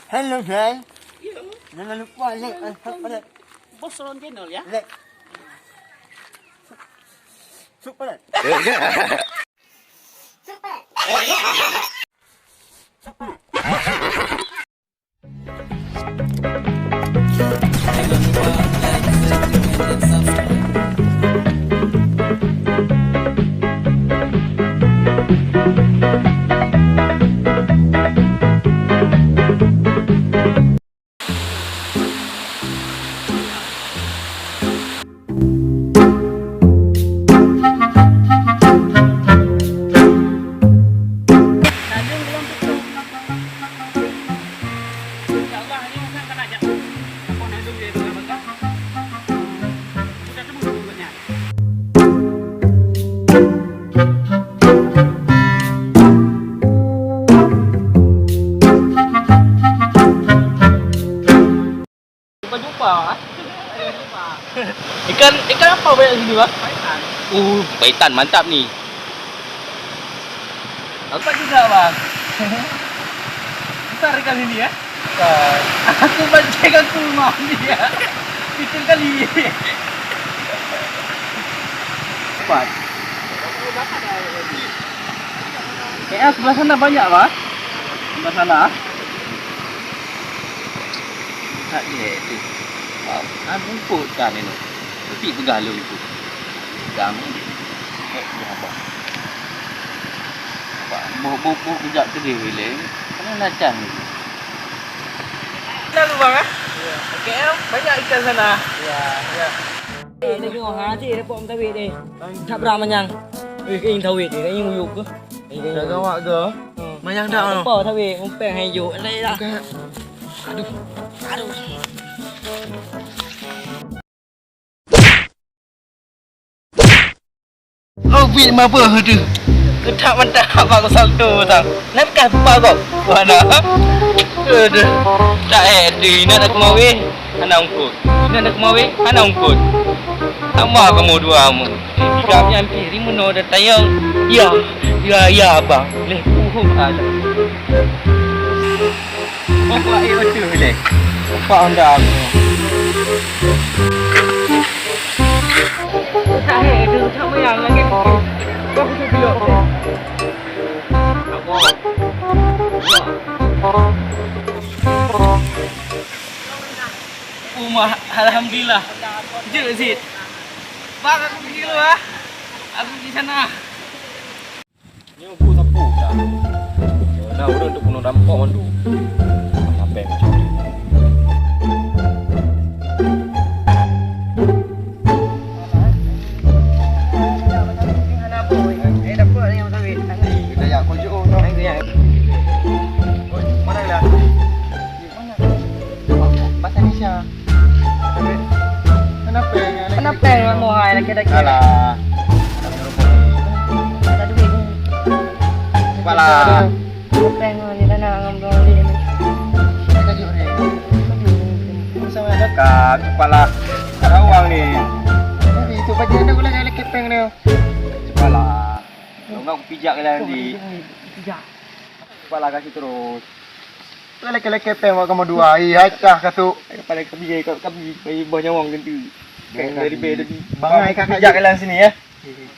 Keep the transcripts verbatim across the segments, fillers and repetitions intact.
Hello guys. Jangan lupa like and subscribe. Bos Ron Channel ya. Like. Subscribe. Jumpa-jumpa, ah. Ikan, ikan apa banyak di sini, Bang? Paitan. Uh, paitan mantap ni. Dapat juga, Bang. Besar ikan ini, ya? Besar. Aku pancing aku rumah ni, ya. Itu kali. Empat. Eh, sebelah sana banyak, Bang. Sebelah sana. Tak dia tu. Wow, kan rumput kan ni. Tapi peugah lôn tu. Dang. Eh, dia apa? Apa? Boh, boh, boh kejap tu dia boleh. Kan nak cang ni. Kenal lu, Bang, eh? Ya. K L, banyak ikan sana. Ya. Ya. Eh, tengok, ha, cik, dapat mantawit deh. Tak berapa manyang. Eh, kain tawit deh, kain muyuk ke? Eh, kain. Dah gawat ke? Hmm. Manyang dah, oh. Apa tawit, umpeng hai juk. Leh dah. Bukan. Aduh. Aduh. Oh, bit mabah tu. Keutak mantap bak salto tang. Nak kah lupa kau? Mana? Aduh. Tak eh, tu ingat aku mawe. Hana ungkot. Ingat aku mawe. Hana ungkot. Tambah kamu dua mun. Tiga ni hampir. Lima no dah tayang. Ya. Ya, ya, abang. Leh, uhum alah. Bapak, eh, betul leh. Bapak Honda aku. Tak, eh, dia tak payah lagi. Kau kena gelok. Umah, alhamdulillah. Jeuet, Zid. Bang, aku pergi dulu, ah. Aku pergi sana. Nyoe bu sapu dah. Nah, ureueng tu keunoe dampok mandum. Sampai macam tu. Kita ya kau jauh tu. Mana dah? Bahasa Indonesia. Kenapa? Kenapa yang mau hai lagi-lagi? Alah. Ada duit ni. Cepatlah. Apa yang ni dah nak ngambil duit ni? Kita jumpa ni. Sama ada kak, cepatlah. Ada uang ni. Tapi itu baju anda boleh lagi kepeng ni. Cepatlah. Kalau enggak aku pijak kalian nanti. Pijak. Cepatlah kasih terus. Lelaki-lelaki peng awak kamu dua. Ih, acah ka tu. Pada kami, kami, kami bawah nyawang ganti. Peng dari bed tadi. Bangai kakak pijak kalian sini ya.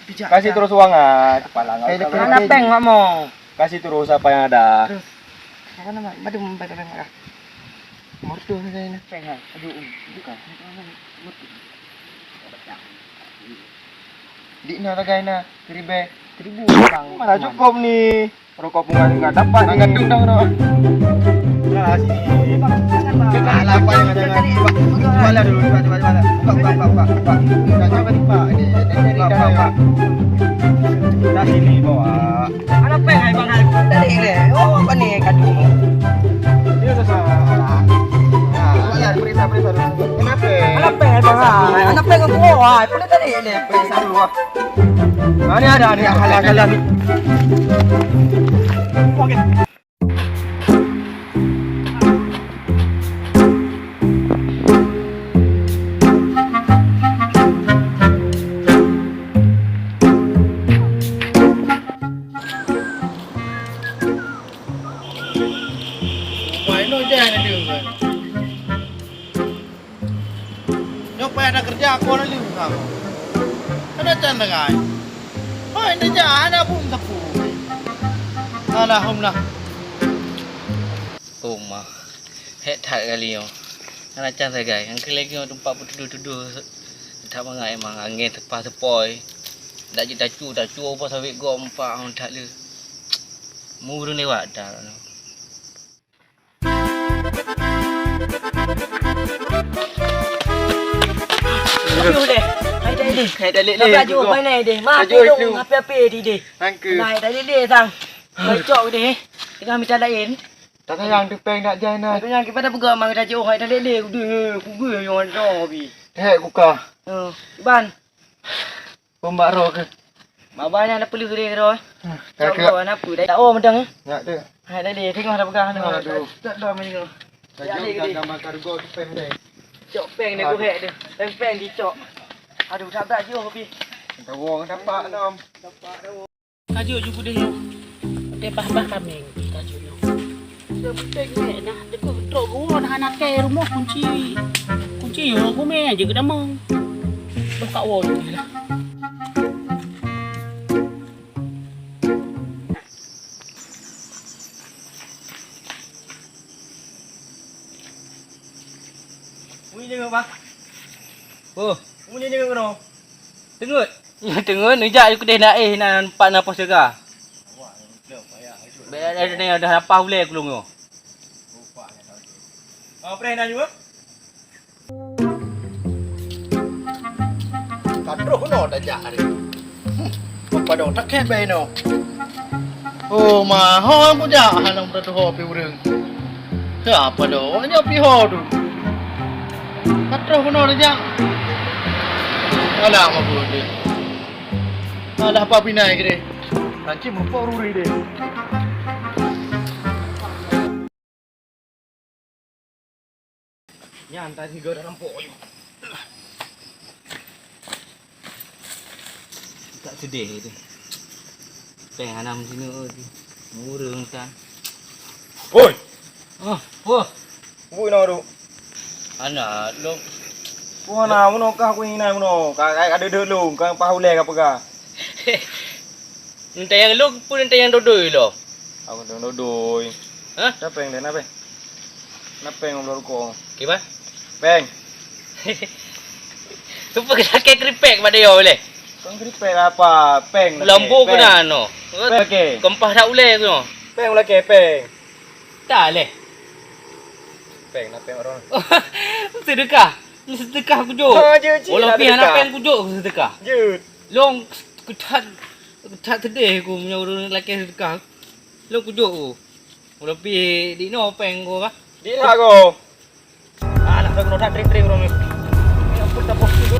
Pijak. Kasih terus uang ah. Kepala kau. Mana peng awak mau? Kasih terus apa yang ada. Terus. Apa nama? Madu membayar peng lah. Morto ni saya ni. Peng ah. Aduh, bukan. Di na tagai na, seribu. Seribu orang. Mana cukup ni? Rokok bunga juga dapat ni. Gantung dah kena. Nah, sini. Alah, apa yang ada? Jual lah dulu, jual, jual, jual. Buka, buka, buka, buka, buka. Buka, buka, buka. Ini, ini, ini, buka, buka, buka. Dah sini bawa. Ada peng hai bang hai. Tadi le. Oh, apa ni kadu? Dia dah salah. Nah, periksa, periksa dulu. Kenapa? Ada peng hai bang hai. Ada peng aku. Wah, apa tadi ni? Periksa dulu. Ah, ni ada, ni ada. Kalah, kalah ni. Wah, inoe jai ni Nyoe payah takeureuja kon laju kamoe. Hana can sagai. Hai, neujak hana bum sapeue. Alhamdulillah. Oh ma, hék that kali nyoe. Hana can sagai. Nyang keu lagèe nyoe teumpat peutudoh-tudoh that mangat memang angén seupah-seupoi. Dak jeuet tacu-tacu ubak sawét gob empat that le. Mureueng lewat that. Aduh deh. Hai dah deh. Hai dah leh. Dah laju mana deh? Mak, aduh, api-api di deh. Angke. Nah, dah leh sang. Mai cok deh. Tengah mita laén. Tak sayang tu peng nak jai na. Tapi yang kita pegang mang dah jauh hai dah leh. Udah, kubu yang ada bi. Hek kuka. Oh, Iban. Peumbak roh ke? Maba nyan dah peuleueh deh roh. Cok roh na peue dah. Oh, meudang eh. Nyak tu. Hai dah deh, tengok dah peugah tu. Aduh. Tak dah main tengok. Tajam dah gambar kargo tu peng deh. Cok peng deh, kuhek deh. Peng-peng dicok. Aduh, tak brat jiôh pi. Tawong dapat dong. Dapat dong. Kajut ju keudeh nyoe. Teuh bah-bah kameng kajut nyoe. Dah butek nyoe nah, deungon trok geuwoe nah aneuk kèe rumoh kunci. Kunci nyoe gumé aja keudamong. Bah kak woe nyoe lah. Mui jenguk bah. Oh, mui jenguk keunoe. Teungeut. Teungeut neujak ju keudeh na éh na pat na poh syeuruga. Bèk ada dah lapah ulèe kulong nyoe. Oh, preh na ju. Ka troh keunoe tajak hari. Padong tak kebei no. Oh, ma ho kujak hana meutuho pi ureueng. Siapa do? Nyoe pi ho tu. Ka troh keunoe tajak. Alah, mabuk deh. Alah, apa pinai ke deh? Nanti mupok ruri deh. Nyan tadi geu dalam poyo. Tak sedih tu. Peng anam sini tu. Murung kan. Oi. Oh, wah. Bui no tu. Anak lom. Wah na muno kah kui na muno. Ka ka deudeuk lom, ka pah ulèe ka peugah. Entah yang lom pun entah yang dodoi lo. Aku dong dodoi. Hah? Siapa yang dah nape? Nape yang belum rukok? Kiban? Peng. Supa ke sakit keripek pada yo leh. Kau keripek apa? Peng. Lambu kena no. Peng, okey. Kempah tak uleh tu. Peng uleh ke peng. Tak leh. Peng nak peng orang. Sedekah. Sedekah kujok. Ha, je, je. Walau nak pihak nak sedekah. Peng kujok sedekah. Je. Long ketat ketat sedih aku punya orang lelaki sedekah. Long kujok aku. Walau pi di no peng aku bah. Di lah aku. Alah, dah kena trik-trik orang ni. Ni ampun, tak bos tu.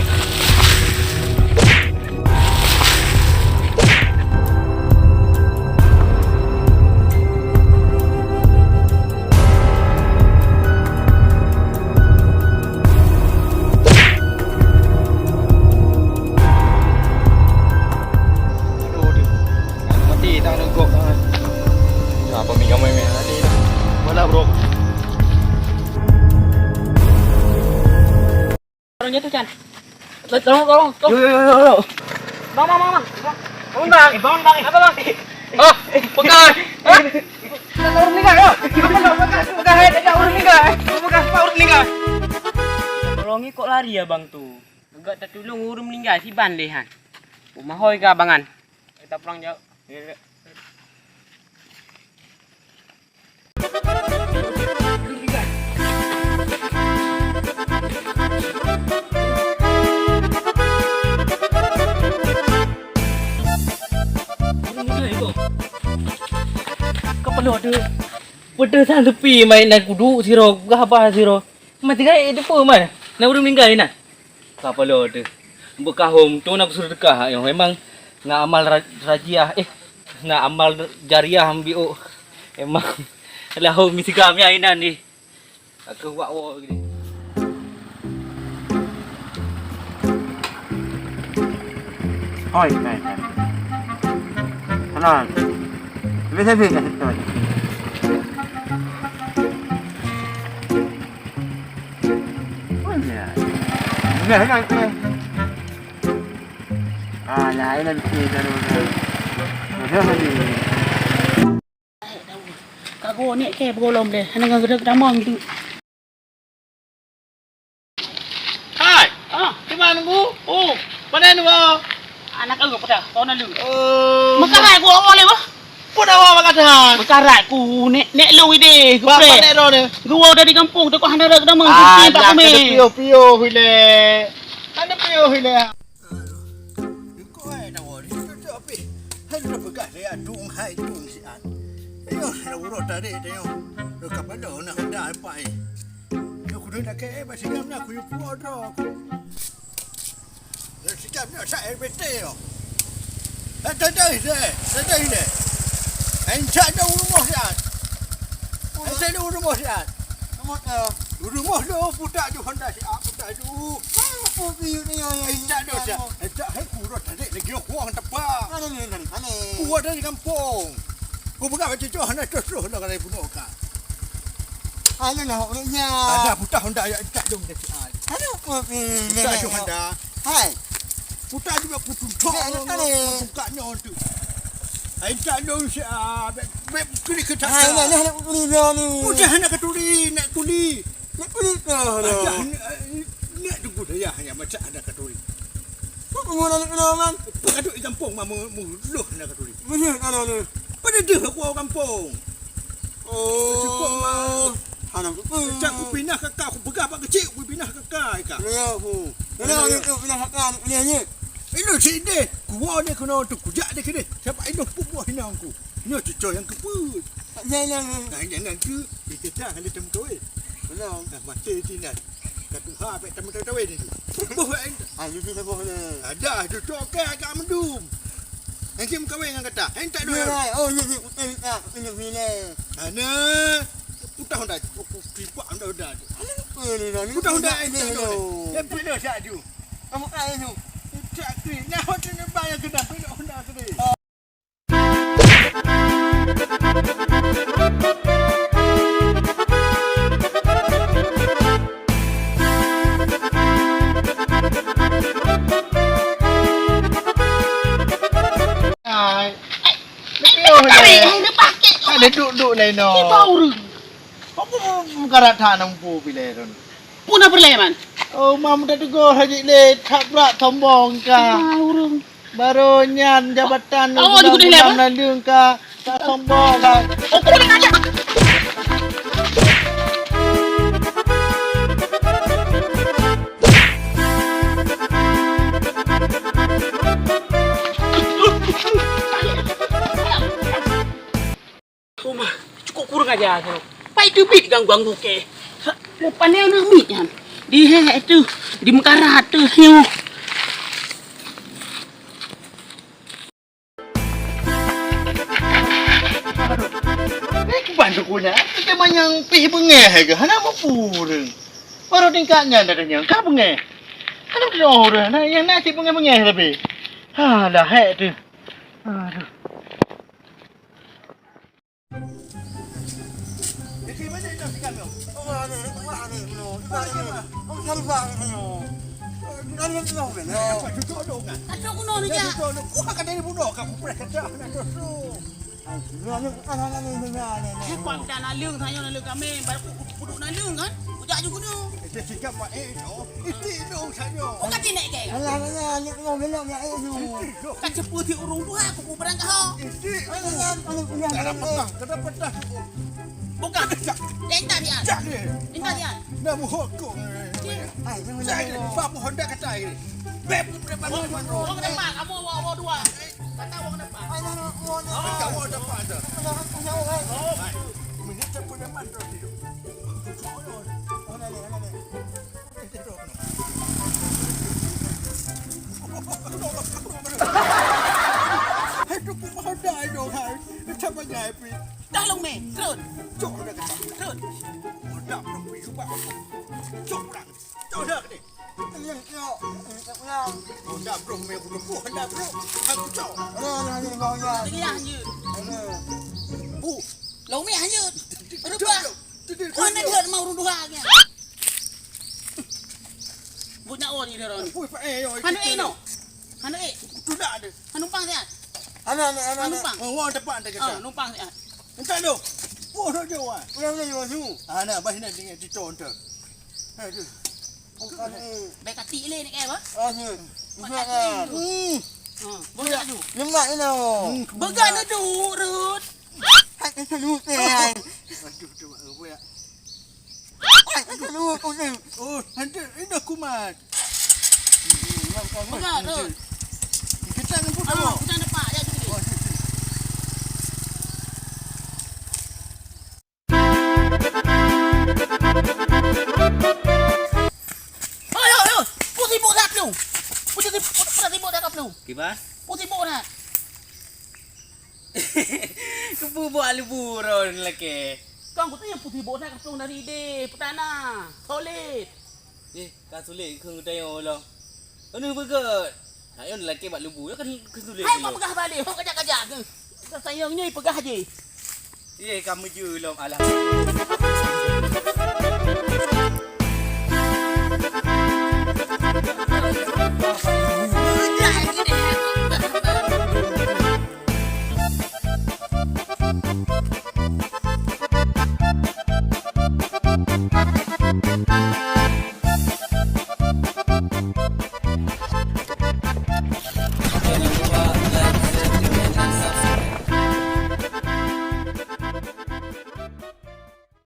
Aduh, aduh. Mati tak ada gok. Apa minyak main-main tadi? Mana, bro? Orang jatuh, Chan. Tolong, tolong, tolong. Yo, yo, yo, yo, yo. Bang, bang, bang, bang. Bangun, bang. Eh, bangun, bang. Apa, bang? Oh, pegang. Hah? Ada orang meninggal, ya? Apa, bang? Pegang, pegang, eh. Ada orang meninggal, eh. Pegang, apa orang meninggal? Tolong ni kok lari ya, bang, tu? Agak tertulung orang meninggal, si Ban leh, han. Rumah hoi ke abangan? Kita pulang jauh. Kepala dia. Pedes sang sepi main dan kudu siro, gah bah siro. Mati gai itu pun man. Nak urung meninggal ni nah. Kapalo tu. Bekahum tu nak bersedekah. Yang memang nak amal ra- rajiah. Eh, nak amal jariah ambil. Emang lahum misi kami ainan ni. Aku buat awak gini. Hoi, hoi, hoi. Salam. Habis-habis dah setor. Nah, nah, nah. Ah, nah, ini nanti baru. Nah, nah, nah. Ka go nek ke begolom deh, hana geudek damong tu. Hai! Ah, di mana nunggu? Oh, mana nunggu? Anak aku pada, kau nak lu. Oh. Meukarat ku awak leh, bah. Pun awak meukarat. Meukarat ku nek, nek lu ide, Bapak geprek. Nek ro ni. Gua dari kampung, tu kau hana geudek damong, ah, tak nak kena pio-pio hile. Hana pio hile. Aduh, dikeue tawoe, dikeue pih. Hai, udah peugah saya dung hai dung siat. Ayo, udah uroe tadi, ayo. Udah kapalo, nah, udah apa, eh? Ayo, kudu nak ke, eh, bak sigam nak, kuyu puo droe. Bak sigam nak, sa R B T, yo. Eh, tadi, deh, tadi, deh. Eh, cak dah rumoh siat. Eh, cak dah rumoh siat. Rumoh tu. Rumoh tu, putak ju honda siat, putak ju. Apa piyu ni, ya, ya, eh, ya, tak ada, ya, tak. Eh, tak, hai, kurang tadi lagi orang tepak. Mana ni, mana ni? Kuat dari kampung. Ku peugah macam tu, hana terus-terus lah kalau bunuh ka. Hana nak, nak, ya. Ada putak honda, ya, tak dong, tak. Hana apa piyu ni, putak ju ya, honda. Hai. Putak juga ku tuntok. Ya, ya, ya. Buka nyoh tu. Hai, tak dong, siat. Bek, bek, kuli ke tak. Hai, nak, nak, nak, kuli, nak, ni. Udah, nak ketuli, nak tuli. Nak peurintah dah. Ayah, ni, ni, ni tunggu dayah nyang macam hana katuri. Kok pengguna ni kena, Man? Peukadok di gampông, ma, mu, mu, loh hana katuri. Beuna, hana, hana. Pada deuh aku awak gampông. Oh. Cukup, Ma. Hana, hmm. Cak ku pinah kakak, aku peugah bak kecil, ku pinah kakak, Ika. Ya, hu. Kena, ya, ya, ya. Pinah kakak, ni, ni, ni. Ini sini deh. Kuwa ni kena tu, kujak deh kini. Siapa ini pun buah hinang ku. Nyoe cucoe nyang keupeuet. Nyan, nyan, nyan. Nah, nyan, nyan tu, di kita ada temu tawe. Belum. Nah, mati di nan. Ka tuha pek temu tawe ni tu. Boh, eh. Ah, you tu boh ni. Ada, tu tu, okey, agak mendum. Nanti mengkawin dengan kata. Eh, tak ada. Nilai. Oh, ni, ni, utai, ah, ini nilai. Ana, putah honda. Aku tipak honda, honda tu. Ini, ini, ini. Putah honda, ini, tak ada. Ini, ini. Yang tak ada, tak ada. Kamu kaya tu. Tak ada. Nah, honda ni bayar kena, honda tadi. Hai. Hai, hai, hai, hai, hai, hai. Ada duduk-duduk lain, no. Kita urang. Apa muka rata nampu pilih, Ron? Puna perleman. Oh, mam dah tegur haji le, tak berat sombong ka. Ah, urang. Baru nyan jabatan awak ni guna naleueng ka, ka sombong ka. Uma, cukup kurang aja tu. Pai teubiet ganggu-ganggu ke. Rupanya aneuk miet nyan. Di he tu, di meukarat tu nyoe. Ni kiban tu kunyah, kita manyang pih beungeh ke, hana mampu ureueng. Baru tingkat nyan dah tanyang, ka beungeh. Hana teudeungoe ureueng, nah, nyang na cit beungeh-beungeh tapi. Ha, lahek tu. Aduh. Kuat dah naleueng, sayang naleueng kami, baru ku, ku, ku duduk naleueng kan, kujak ju keunoe. Ente sikap mak eh, no. Iti dong saja. Bukan tinek ke? Alah, alah, alah, alah, alah, alah, alah. Ka ceupeu ti ureueng tuha, kuku barang kah? Iti. Alah, alah, alah, alah, alah. Dalam petang, kena petang. Bukan. Cak. Ya, intat dia. Cak dia. Intat dia. Dah buhok kong. Hai, jangan. Saya ni, Pak, mohon dah kata ini. Beb, beb, beb, beb, beb. Orang depan, kamu bawa, bawa dua. Kata orang depan. Alah, alah, alah, alah. Kata orang depan tu. Alah, alah, alah. Oh. Hai. Minit sepuluh leman terus hidup. Hai, tu pun mau dah, hai, dong, hai. Macam mana, hai, Pi? Dah, Long Mei. Terus. Cok, dah kata. Terus. Udah, belum, Pi, cuba. Cok, pulang. Cok, dah, ni. Iya, cok. Iya, pulang. Udah, bro, Mei, aku lepuh, dah, bro. Aku cok. Ada, ada, ada, ada, ada. Tengah, lanjut. Ada. Bu. Long Mei, lanjut. Cok, cok. Rubah. Cok, cok. Kau nak lihat mau runduh lagi. Buat Oh, ni dia orang ni. Pui, Pak, eh, yo, Hana eh, no. Hana eh. Tu dah ada. Hana numpang siat. Anak, anak, anak, Hana numpang. Oh, wah, tepat, tak kata. Ah, numpang siat. Entah tu. Wah, dah jauh, ah. Udah, udah, udah, udah. Ah, nak, bah, nak tinggal di ton tu. Aduh. Bukan, eh. Baik kaki le ni, eh, bah? Ah, ni. Bukan kaki. Hmm. Ha, boleh tu. Lemak ni, no. Hmm. Began tu, Rut. Hai, kata lu, eh. Aduh, tu, apa ya? Hai, kata lu, oh, eh. Oh, hantar, ini dah kumat. Hmm, hmm, hmm, hmm. Began tu. Kita ngebut Ah, apa? Kita nampak, ya, tu. Oh, tu, tu. Oi, oi, oi! Peue sibuk that, Plueng? Peue sibuk, peue sibuk that, Plueng? Kiban? Peue sibuk that? Keupeue buat leubeh droe lakèe? Kang, kutanya peue sibuk that, Plueng, dari idéh, peutana, solid. Eh, ka sulet keu geutanyoe lom. Anu beugöt. Ayo lakèe bak lubu, kan keu sulet Hai, dulu. Kau peugah balik, kau kajak-kajak ke? Kau sayang nyoe peugah je. Ye, kamu je lom, alah.